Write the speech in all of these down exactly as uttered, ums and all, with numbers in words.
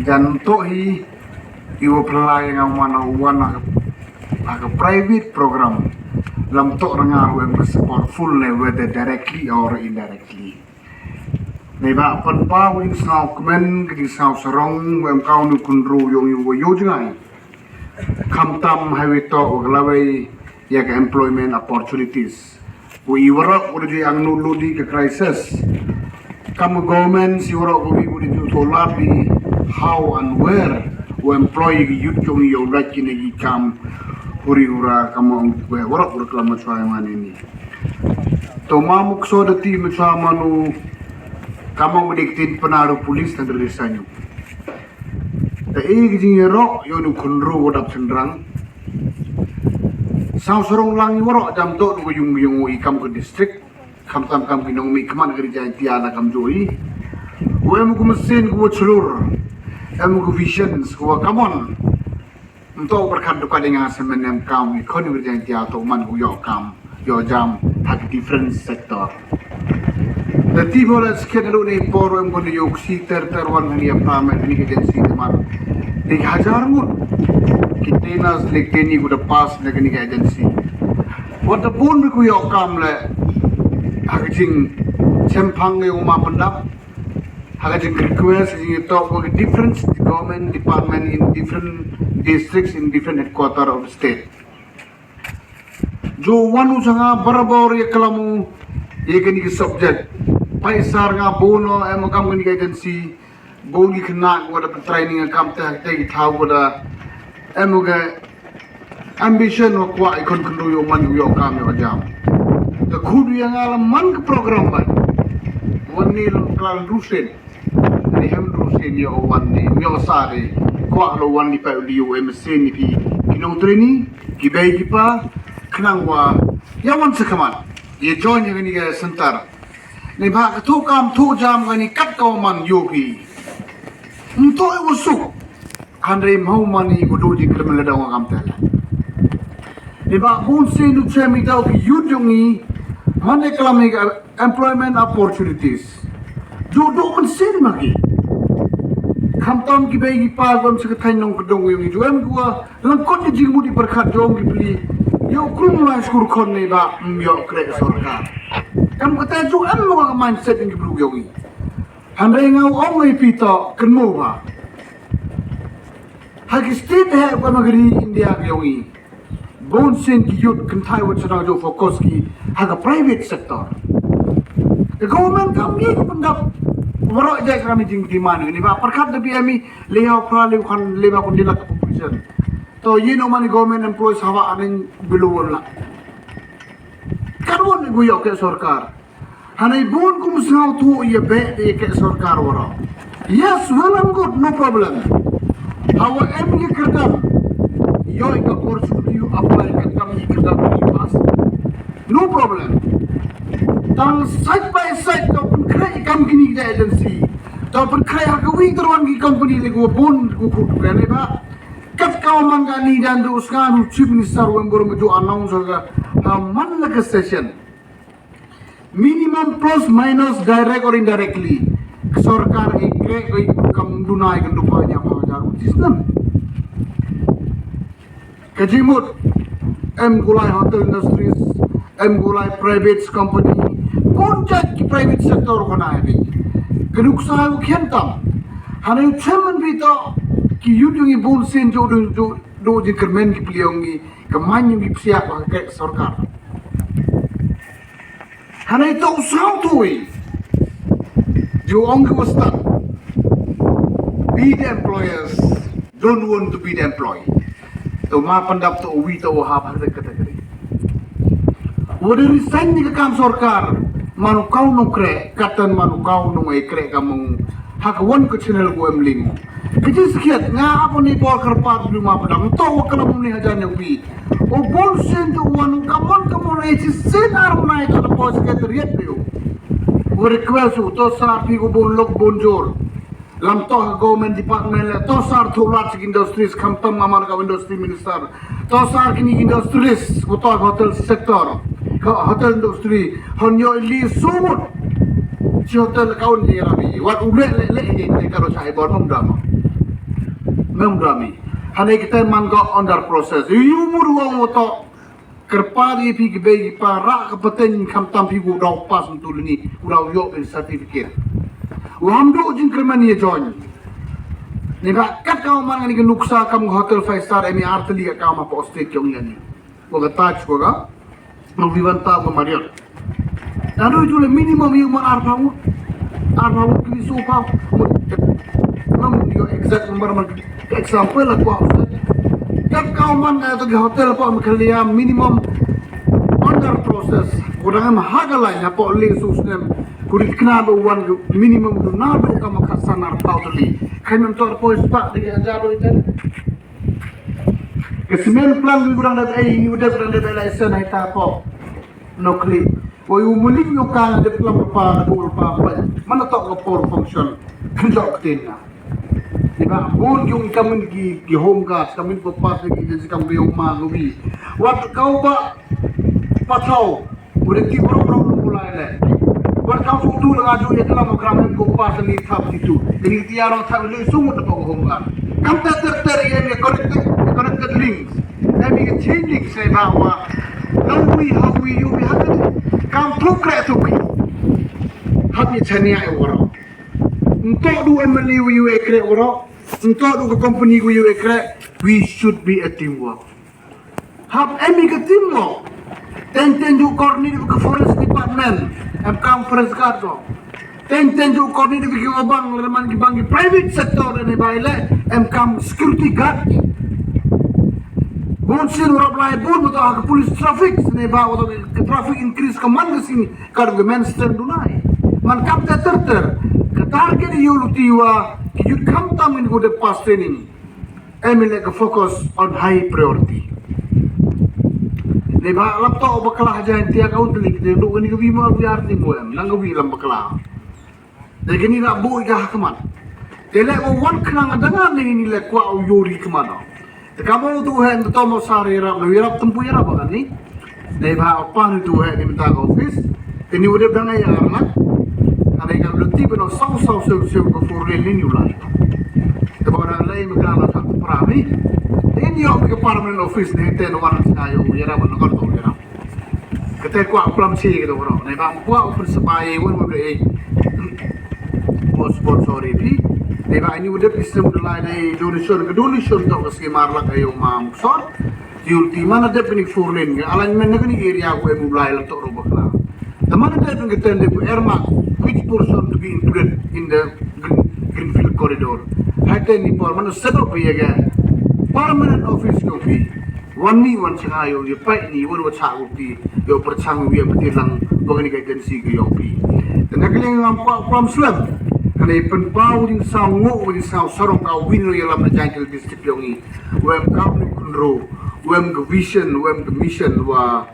Jan to hi i wa phlai nga wan wan ha ka private program. Lam to ranga wa em ka support full ne, whether directly or indirectly. Nei ba pan pa wing sao kmen ka ding sao sarong wa em kau nu kunru yong yu wa yu jngai. Kam tam hai wi to wa ka lawei ya ka employment opportunities. Wa i warok wa di ang nu ludi ka crisis. Kam government si warok wa wi wa di ju to lad di how and where wa employ ki youth jong i yow lad ki ne ki kam huri hura kam ong wa warok wa klam ma chwa mani ni. To ma muk so da ti ma chwa manu kam ong ma dik tin panaru police tan dari sanyu. Ta i ki jing yero yo nu kunru wa dap chendrang. Sao sarong lang i warok jam to nu ko yung yung i kam ko district. Kam tam kam ki nong mi kman ka ri jai tia na kam joi. Wa em ku mesin ku wa chlur. Em ku visions ku wa kamon. Nto berkat duka dengan semen em kam i kon ri jai tia to man ku yo kam yo jam ha ki different sector. Da ti bola sket lu ni por em kon yo ksi ter ter wan ni apa men ni ka agency teman. Di hajar ngut. Ki tenas lek teni ku da pass na ka ni ka agency. Wat da bun bi ku yo kam le ha ka jing chempang yo ma pendap. Ha ka jing request jing to ko different government department in different districts in different headquarter of the state. Jo wan u sanga barabor ya kalamu ya kani ki subject. Paisar nga bono em kam kani ki agency boni kena ko da training kam te te ki thaw ko da em ga ambition wa kwa ikon kundu yo man yo kam yo jam. Te kudu ya ngala man ke program ban. Wan ni lo klan rusin. Ni hem rusin yo wan ni yo sari. Kwa lo wan ni pa li yo em sin ni pi. Kinong treni ki bai ki pa kenang wa ya wan sekaman. Ye join ya ni ga center. Ni ba ka tu kam tu jam ga ni kat ka man yo pi. Nto e usuk. Hynrei mhau mani ku du jingkyrmen lada ong kam tel. Ni ba bun sien du chem i dau ki youth jong i man de klam i ka employment opportunities. Du du man sien ma ki. Kham tam ki bei ki pa gom se ka thaiñ nong ka dong yong i ju em ku wa lang kot ki jingmut i pyrkhat jong ki pli. Yo krum la skur khon ni ba m yo krek sorkar. Kam kata ju em mo ka mindset ki bru yong i. Hynrei nga ong i pito kynmo ba. Ha ki state he ba magri India ki yong i. Bun sien ki youth kynthai wat chana jo focus ki ha ka private sector. Ka government kam ye ka pendap. Warok jai kami jing demand ni ba perkat da B M E le ha pra le kan le ba kun dilak population. To ye no mani government employees hawa aning below one lakh. Kan won gu yok ke sorkar. Hanai bun kum sngewthuh ïa beh de ke sorkar wara. Yes, well and good, no problem. Hawa em ïa kyrdan. Ïoh ka course you apply ka kam ïa kyrdan you pass. No problem. Tang side by side to pynkhreh kam kini ki agency. To pynkhreh ha ka wi ka ruan ki company le ko bun ko ko ka ne ba. Kat ka man ka ni dan du sngewthuh chief minister wen bor mo jo announce ka ha man la ka session. Minimum plus minus direct or indirectly. Sorkar i krek i kam dunai kan dupa nya ma hajar rupees nan. Ka jimut em gulai hotel industries, em gulai private company, pun jat ki private sector ko na bi. Ka nuksa u khian tam. Hana u chairman bi to ki yut yung i bun sin jo do jo do jingkyrmen ki pliong i ka man yung i psiak ba ka sorkar. Hana i to u sngewthuh i. Ju ong ki wasta. Be the employers, don't want to be the employee. To ma pandap to wi to hap ha ka category. Wada resign ni ka kam sorkar, manu kau nong krek, katan manu kau nong ai krek kamung ha ka wan ka channel ko em ling. Ka jingskhiat nga apa ni por kyrpad blu ma pandap to wa kala mung ni hajan ya wi. O bun sen to wan kamon kamon e chi sen ar mai to na por secretariat blu. Wa request u to sar phi ko bun lok bun jor. Lam to ha government department le to sar tholat sik industries kham tam ngamar ka industry minister. To sar kini industries ko to hotel sector. Ka hotel industry hon yo li sumut. Chi hotel kaun ni rabi. Wat u le le le ni ka ro sai bor mum dama. Mem dami. Hane kita man ko under process. Yu mur wang woto. Kyrpad ïa phi ki bei ki para ka pateng khamtam phi ku dau pass tu lini ku dau ïoh bin certificate. Wa ham duk jingkyrmen ïa join. Ni ba kat ka man ngani ka nuksa kam hotel five star em ar tali ka kam ha state jong yani. Wa ka Taj wa ka Vivanta wa ka Marriott. Naduh ju le minimum ïa man arphaw. Arphaw kini sophaw. Ngam ïoh exact number man example la kwah. Kat ka man ka to hotel pa Meghalaya minimum under process. Ko dang em ha ka lai ha po le su snem. Ku rit kna do wan minimum do na do ka ma khasan arphaw tali. Khai man to po spa de hajar do iten. Ka cement plant wi ku dang dep ei, wi dep dang dep ei lai sen hai ta po. Nokri. Wei u muling u kang dep lam pa, dep ul pa, pa. Mana tok ka por function. Kan jok tin na. Ni ba bun yung kamin ki, ki home guards, kamin ko pa ki, ki kam bi ma wi. Wat kau ba patrol. Udah ti bro bro mulai le. Wat kau su tu langa ju ya kelam kram ko pa ni thap itu. Ini tiara thap le sumut ko home guard. Kam ta ter ter ya ni connected, connected links. Em ïa changing se ba wa. Nau wi ha wi yu wi ha ni. Kam thuk kre thuk wi. Hap ïa chania e waro. Ntok du M L A wi yu e kre waro. Ntok du ka company wi yu e kre. We should be a teamwork. Hap em ïa ka teamwork. Ten ten ju coordinate ka forest department. Em kam forest guard ko. Ten ten ju coordinate ki bang leman ki bang ki private sector ne bai le em kam security guard. Bun sin rop lai bun betul ha ka police traffic ne ba betul ka traffic increase ka man ka sini ka ka men stand dunai. Man kam ter ter ter ka target yu luti wa ki yut kam tam in ku de pass training. Em ile ka focus on high priority. Ne ba lap to bakla ha Jaintia ka un tlik de do ni ka wi ma wi ar ni mo em nang ka wi lam bakla. De kini na bu ka ha kaman. Te le ko wan khnang da ngan ni ni le kwa u yori kaman. Te ka mo tu hen to mo sar yarap no yarap tempu yarap kan ni. Dei ba pan tu he ni mynta ka office. Te ni u dep dang ai ar la. Ka dei ka dei ti beno sau sau seu seu ko four lane ni u lai. Te ba dang lai me ka la ta pra ni. Te ni yo me ka permanent office ni te no wan sa yo ya ra ban ko to ya ra. Ka te kwa plan si ka do ro. Nei ba kwa u prin sabai wan mo dei. Mo sponsor pi. Nei ba ni u dep system lai nei donation ka donation to ka si mar la ka yo ma sor. Ti ultima na dep ni four lane ka alignment na ni area ko em ulai la to ro bakla. Taman dep ni ten de ko erma which portion to be included in the green, greenfield corridor. Hai ten ni por mana set up ya ga permanent office ko pi. Wan ni wan changa yo ye pai ni wan wa cha ko pi yo per chang wi ya peti lang wa ni ka agency ko yo pi. Tena kling ngam kwa kwam slem. Kane pen pau ding saw ngo ding saw sarong ka win ro ya lam na jangkil district yo ngi. Wem ka ni kunro. Wem ka vision, wem ka mission wa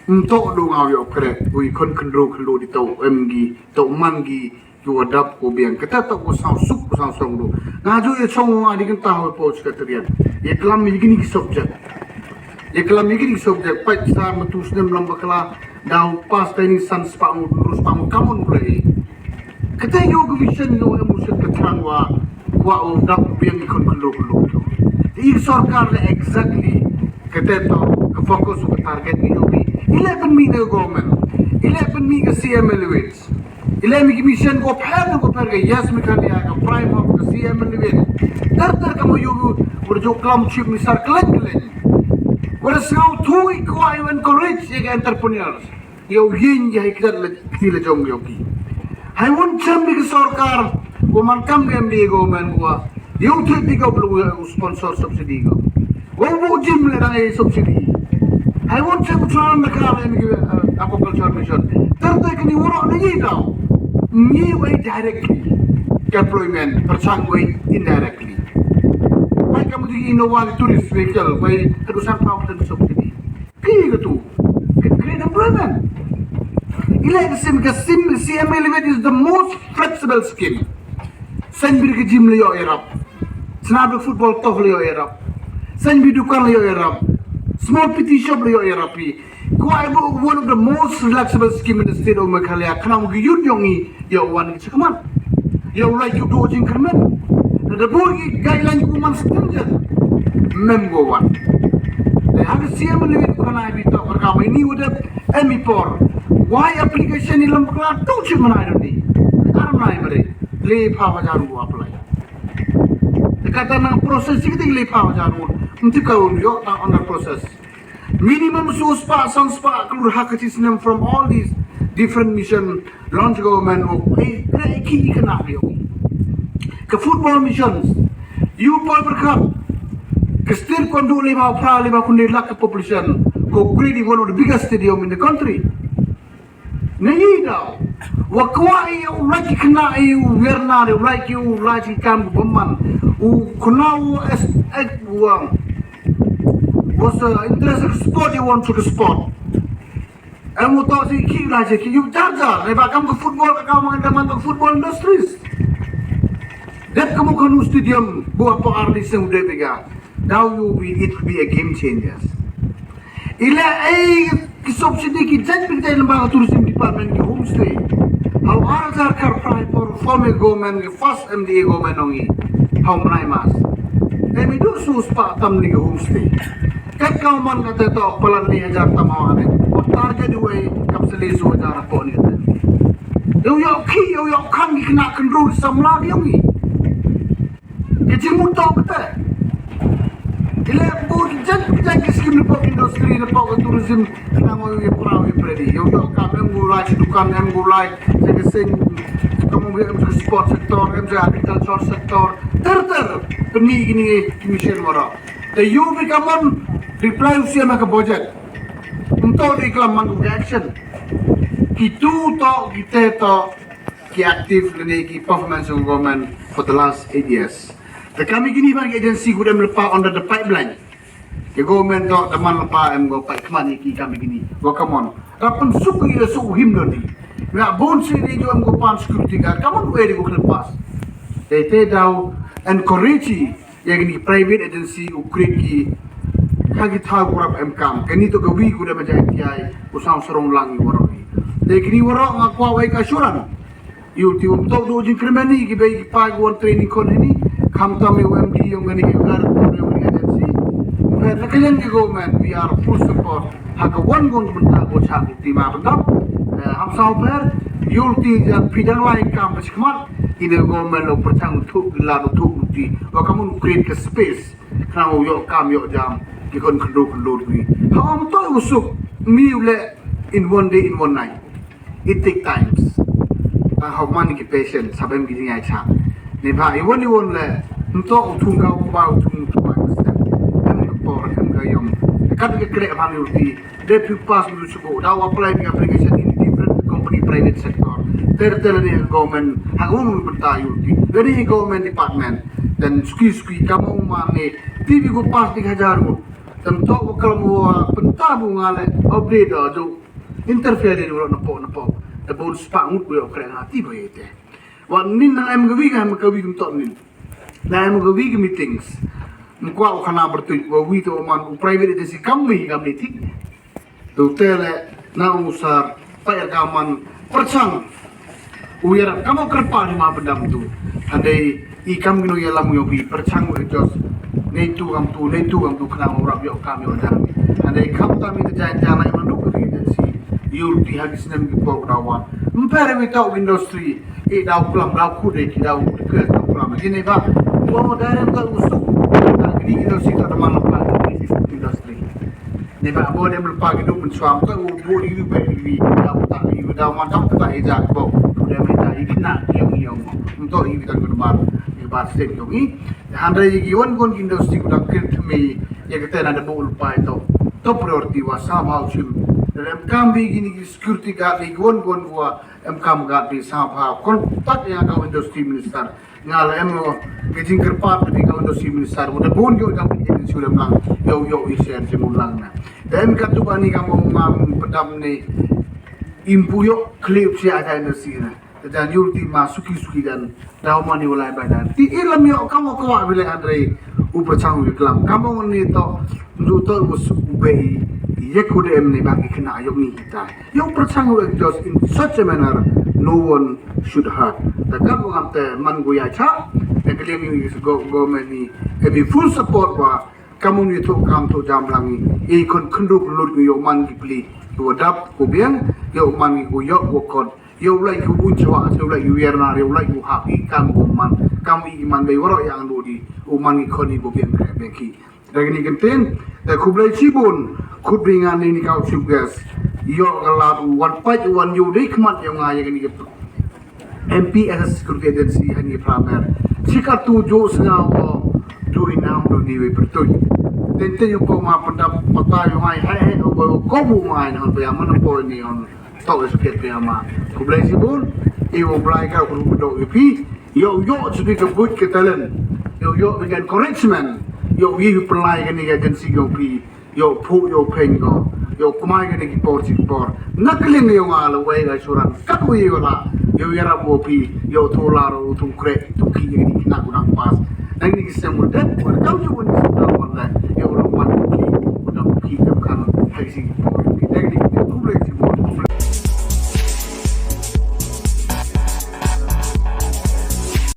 ntok do ngaw yo kre. Wi kon kunro kunro di tau wem gi tau man gi yo adap ko biang. Kata tau ko saw suk ko saw song do. Nga ju ye chong nga di kenta ho po secretariat. Ye klam ye gini ki subject. Ye klam ye gini ki subject. Pait sa matu snem lam bakla. Dau pas tani san spang rus pang kamun play. Kata yo ka vision yo emotion ka thrang wa wa u dap biang kon kon lo lo. I sorkar le exactly kata to ka focus ka target ni yo bi. Ile pen mi ne government. Ile pen mi ka C M L wage. Ile mi ki mission ko pher ko pher ka yes mi ka lia ka prime of ka C M L wage. Tar tar ka mo yo ko jo klam chief minister klen klen. Wa da sngau thu i ko ai encourage ye ka entrepreneurs. Yow yin ya hikdat la ti la jong yow ki. Hai won chem bi ki sorkar ko man kam ke M D A government ko. Yow thik ti ko blu sponsor subsidy ko. Wo bu jim le dang ai subsidy. Hai won chem tran na ka le mi aquaculture mission. Ter te kini woro ni yi daw. Ni wei directly employment, perchang wei indirectly. Bai kam di Innova tourist vehicle wei kedusan pound subsidy. Ki ka tu. Ka create employment. Ila ka sim ka sim C M A Limited is the most flexible scheme. Sen bir ka gym le yo Arab. Sna bi football tof le yo Arab. Sen bi dukan le yo Arab. Small P T shop le yo Arab pi. Ko ai bo one of the most flexible scheme in the state of Meghalaya. Kana mo ki yun yong i yo wan ki chakman. Yo lai ki do jing kermen. Da bun ki guideline ki man stringent. Mem go wan. Te ha ka C M le ko na bi to ka ma ini u dep em i por. Why application i lam kla tu chi mana do ni. Ar mana i mare. Le pha hajar u apply. Te kata nang process chi ki le pha hajar u. Mti ka u yo ta under process. Minimum su spah san spah klur ha ka chi snem from all these different mission launch government of, eh, kre ki ka na yo. Ka football missions. U por pyrkhat. Ka state kon du le ba phra le ba kun le lak ka population. Ko create one of the biggest stadium in the country. Ngi daw. Wa kwah i u lai ki khynnah i u wer na i u lai ki u lai ki kam u bymman. U khynnah u es ek u, um, was, uh, interested sport, i want to sport. Em u to si ki lai si ki u jar jar. Neba kam ka football ka kam man ka football industries. Dep kam u kanu stadium bu apa arli seng u dep ga. Daw u bi, it will be a game changer. Ila ai ki subsidy ki jet bi jet lamba ka tourism department ki homestay. Hau ar jar kar prai por former government ki first M D A government ngi. Hau mrai mas. Em i du su spah tam ni ki homestay. Kat kau man kata to palan ni hajar tam hau ane. Wat target du ai kap seli su hajar po ni kata. Yo yo ki yo yo kan ki kena kendru samla ki yo ngi. Ki jingmut to kata. Ila bu jet jet ki skim ni pok industry ni pok tourism. Kena ngoi wi prau wi predi. Yo yo kam em gulai si dukan em gulai. Jadi sing kamu em ke sport sector em ke agriculture sector. Ter ter. Peni ini mission wara. Te yu bi kaman reply usia maka budget. Untuk di kelaman ke action. Kitu to kita to ki active lane ki performance of government for the last eight years. Te kami kini ban ki agency ku dem lepa under the pipeline. Ki government to teman lepa em go pipeline ki kami kini. Go come on. Rapan suku ila suku him doni. Nga bon si ni jo em go pan security guard. Come on, where go kena pass. Te te daw encourage ya kini private agency u create ki ha ki thaw kurap em kam. Kini to ka wi ku da ma jai ti ai u sang sarong lang i warok ni. Te kini warok nga kwa wai ka assurance. Yu ti um tok do jing kremeni ki bai ki pa ku wan training kon ini. Kam tam yu M D yong kini ki gar ko yu agency. Pe na kalian ki government we are full support. Ha ka wan gon bynta ko chang ti ma bynta. Ham saw per yul ti jan pidang lai kam pachkmat. Ine government lo pertang thuk la thuk ti. Wa kamun create ka space. Khnang u yoh kam yoh jam ki kon khyndu khyndu dwi. Ha ym toh u suk mi u leh in one day, in one night. It take times. Ta ha man ki patience, sabem ki jingai cha. Ni ba i won i won le nto u thung ka u ba u thung u ba step. Em ka por em ka yom. Kat ka kreh ban u ti. Dep yu pass ngi shu go. Daw apply ngi application in different company, private sector. Ter ter ni government ha government bynta yu ti. Ni government department. Dan suki suki kam u man ni. Ti bi go pass ti hajar mo. Dan to ko kalam u bynta bu nga le update do. Interfere ni wala na po na po. Da bon spah ngut bu yo kre nga ti bo yete. Wa nin na em gawi ga em gawi kum to nin. Na em gawi ga meetings. Mkwa u khana bertuit wa wi to man u private agency kam wi kam ni ti. Tu tele na u sar pa ya ka man perchang. U ya kam kyrpad ma bendam tu. Andai i kam gino ya lam yo bi perchang u jos. Nei tu kam tu, nei tu kam tu kena u rap yo kam yo jang. Andai kam ta mi ta jang jang lai mandu ke agency. Yul ti ha ki snem ki por dawan. Mper mi tau industry. I dau klam dau kude ki dau ke dau klam. Ini ba. Wa mo direct ta usuk. Ta gini industry ta da man lepas industry. Ni ba bo dem lepa ki duk mensuam ka u bu di u be di da ta di da man tam ka i ja bo. Dem ta i kena yang yang. Untuk i bitan ke depan di ba state tu i. Handai i wan gon industry ku dak kir temi ya kita na da bu lepa itu. Top priority wa sa ba chim. Dem kam bi gini security guard di gon gon wa em kam guard di sa ba kon tak ya ka industry minister. Nga la em ke jingkyrpad te ka undo si minister mo da bon yo ka pin su lem lang yo yo i sen si mo lang na. Da em ka tu ani ka mo ma pedam ni impu yo clip si ada ni si na. Da yul ti ma suki suki dan da ma ni wala ba dan ti ilam yo ka mo ko wa bile andre u perchang u klam ka mo ni to ndu to u su u be ye ku de em ni ba ki kena yo ni kita. Yow pyrchang u exhaust in such a manner no one should hurt. Da kap u ngam te man gu ya cha, Na ka liang ïa ka government ni, em i full support ba kam u ïathuh kam thuh jam lang i, i khun khynruk lut ngi ïoh man ki pli, ïoh dap ko biang, ïoh man ngi ko ïoh ko kot, ïoh lai ko u chwa, ïoh lai u ïarna, ïoh lai u hap i kam ko man, kam i man bei waroh ïa ngi lut i, u man ngi khun i ko biang kre biang ki. Da kini kyntin, da khublei chibun, khut bri ngan ni ni ka u chief guest, ïoh ka lad u wan pait u wan ïoh dei khmat ïoh nga ïa kini ki M P S Security Agency hani pramer. Chika tu jo snga o jo inam do ni we pertui. Tente yu po ma panda pata yu ngai hai hai o bo ko bu ngai non pe aman po ni on. Tau is ke pe ama. Khublei chibun. I wo blai ka ku do yu pi. Yo yo chuti ka buit ka talent. Yo yo we encouragement. Yo yi yu pelai kani ka agency yo pi. Yo phu yo peng ko. Yo kumai kani ki por chi por. Nakling yo nga lo wei ga suran. Kat wo yo la. Yo yara bo pi. Yo tu la ro tu kre tu ki ni kina ku nang pas. Nang ni ki sem mo det. Ko kau yo ni sem mo det. Yo ro man ki. Ku nang ki kan. Hai si.